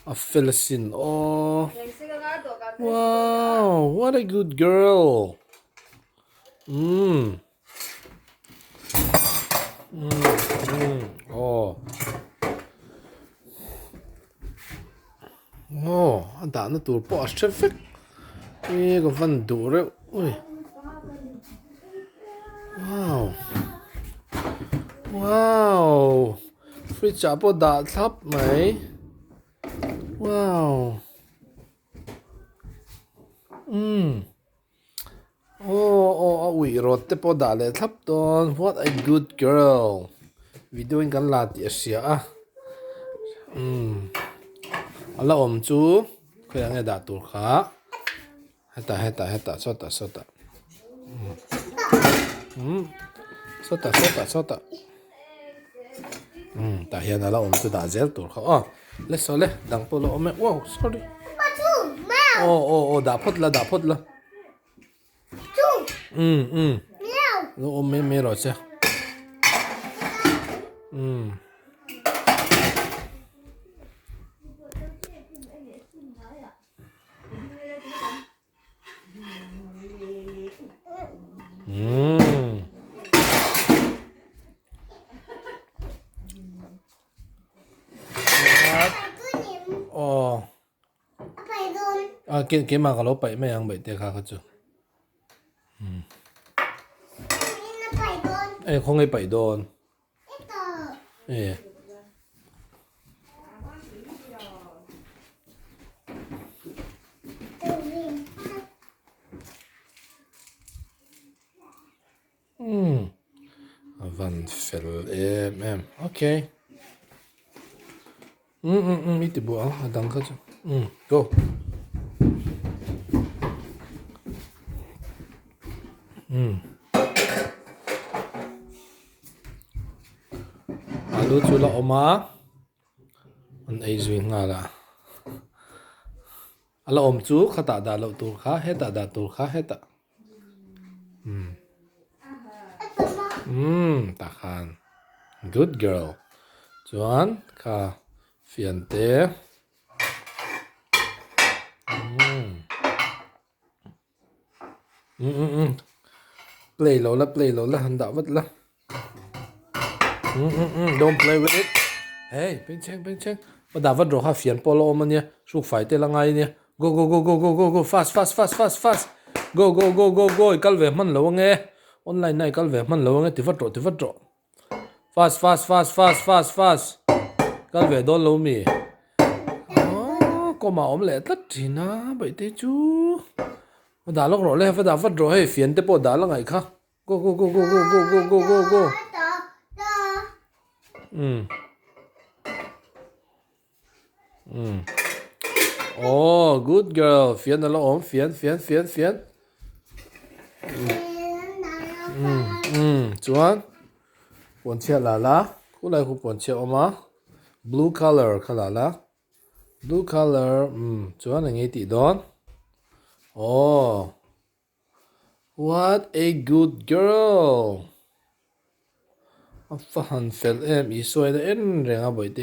A fel asin aw. Wow, what a good girl. Umm. Umm, umm, aw. Aw, a dahna tur pawh a hre vek. E ka van duh reuh ui. Wow. Wow. Fridge ah pawh dah thlap mai. Wow. Umm. Aw aw a uih rawt te pawh dah leh thlap dawn what a good girl video in kan la tih a hria a umm a la awm chu khawiah nge dah tur kha hetah hetah hetah sawtah sawtah umm sawtah sawtah sawtah umm tah hian a la awm chu dah zel tur kha aw le saw le dang pawh la awm e wow sorry aw aw aw dah phawt la dah phawt la umm umm lo awm mai mai rawh che umm. Umm. Aw. A ke keimah ka lo paih mai ang baih te kha kha chu. Umm. E khawngaih paih dawn. E. Umm. A van fel em em. Okay. Umm umm umm i ti buah ang a dang kha chu. Umm go. Umm. Alu chu la awm a an ei zui nghal a. A la awm chu khatah dah loh tur kha hetah dah tur kha hetah. Umm. Umm tah khan good girl chuan kha fiante umm umm umm umm play lo la play lo la han dah vat la umm umm umm don't play with it hey bengchheng bengchheng va dah vat rawh kha fian pawh la awm ania hruk fai te la ngai ania. Go go go go go go go fast fast fast fast fast go go go go go i kal ve hman lo ange online na i kal ve hman lo ange ti vat rawh ti vat rawh fast fast fast fast fast fast kal ve dawn lo mi aww kawmah awm leh tlat thin a baihte chu va dah lawk rawh le va dah vat rawh hei fian te pawh dah la ngaih kha go go go go go go go go go go umm. Umm. Oh, good girl. Fian ala awm. Fian, fian, fian, fian. Umm, umm. Chuan, puanchhia la la. Khulai khu puanchhia awm a. Blue color kha la la. Blue color, umm. Chuan eng nge tih dawn? Oh. What a good girl! A fa han fel em, Isua in a en reng a bawihte.